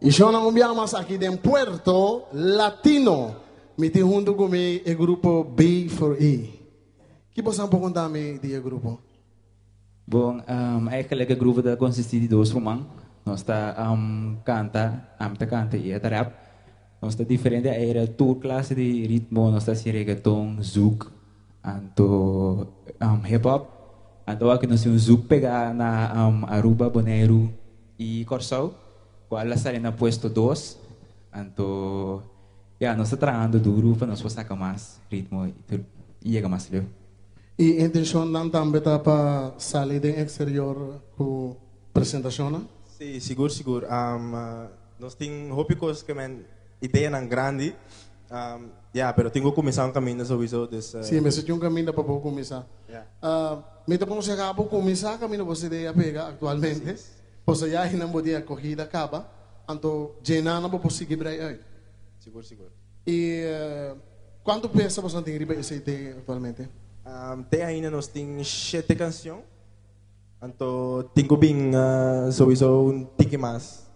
I shownan un biaha mas aki den Puerto Latino. Mi tin huntu ku mi e grupo B for E. Ki bosan por konta mi di e grupo? Bon, eigenlijk e grupo ta konsistí di dos ruman. Nos ta kanta, ami ta kanta i e ta rap. Nos ta diferente aire, tur klase di ritmo, nos ta hasi reggaeton, zouk, anto hip hop. Anto aki nos tin un zouk pegá na Aruba, Boneiru i Kòrsou. Cual a sali na puesto dos, anto ya nos ta trahando duro pa nos por saca mas ritmo y tur y yega mas leu. Y intencionnan tambe ta pa sali den exterior cu presentacionnan? Sí, sigur sigur. Nos tin hopi cos ke men ideanan grandi, ya, pero tin cu cuminsa un caminda sowiso, dus. Sí, mester tin un caminda pa bo cuminsa. Mi ta conseha bo cuminsa caminda bo idea pega actualmente. Pasobra ya einan bo tin akogida kaba, anto djenanan bo por sigui brei uit. Sigur, sigur. I kuantu piesa boso tin riba e CD aktualmente? Te ainda nos tin shete kansion, anto tin ku bin souiso un tiki mas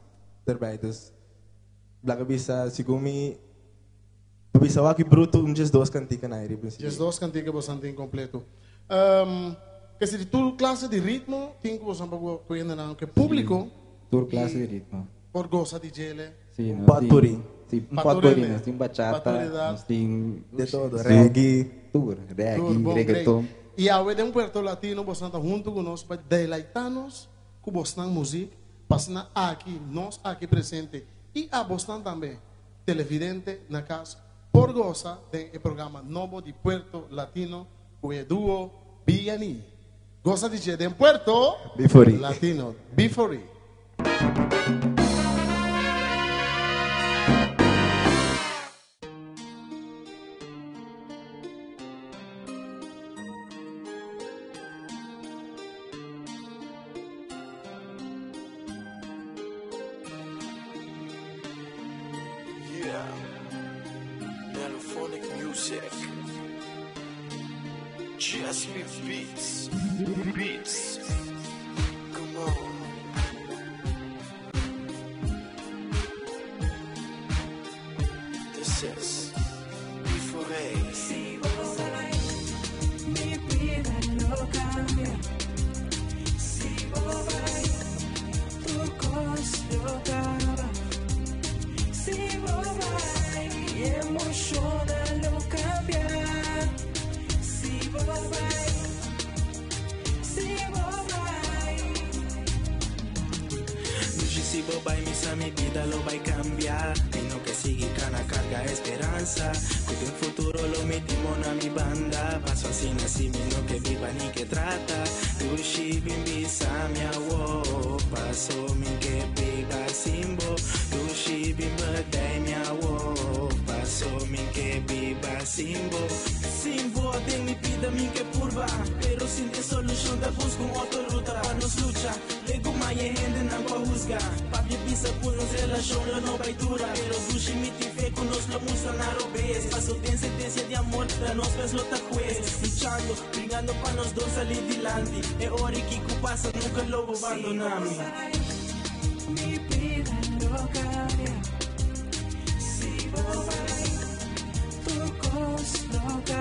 derbei. Dus laga bisa segun mi ta bisa wak brutu un 12 kantika na riba e CD. 12 kantika boso tin kompleto. Kese di tur klase di ritmo tin ku boso por ku hendenan ku e públiko. Sí, tur klase di ritmo. Por gosa di djele. Sí, Un potpourri. Sí, un potpourri. Nos tin bachata, nos tin De todo, reggae. Tur, reggae, reggaeton. I awe den Puerto Latino boso ta huntu ku nos pa deleitá nos ku bosnan muzik, pa asina aki nos aki presente i abosnan tambe televidente na kas por gosa den e programa nobo di Puerto Latino ku e duo B&E. Gosa di dje den Puerto Before. Latino. Before. Yeah, Melophonic Music, GSP Beats, Beats, come on. This is B4A. Si bo bai, mi bida lo cambia. Si bo bai, tur cos lo caba. Si bo bai, mi emocionnan lo cambia. Si bo bai, si bo bai. Dushi si bo bai mi sa mi bida lo bai cambia. Mi no ke sigui cana carga esperanza. Cu den futuro lo mi tin bo na mi banda. Paso asina si mi no ke biba ni ke trata. Dushi bin bisa mi awo. Paso mi ke biba sin bo. Dushi bin bedei mi awo. Paso mi ke biba sin bo. Sin bo den mi bida mi ke purba. Pero sin e solucion ta busca un otro ruta pa nos lucha. Legu mai e hendenan ku a husga. Papia bisa ku nos relashon lo no bai dura. Pero dushi mi tin fe ku nos lo mustra na robes. Paso den sentensia di amor ta nos mes lo ta hues. Luchando, bringando pa nos dos sali dilanti. E ora ki ku pasa nunka lo bo bandona mi. Si bo bai, mi bida lo kambia. Si bo bai, tur kos lo kambia.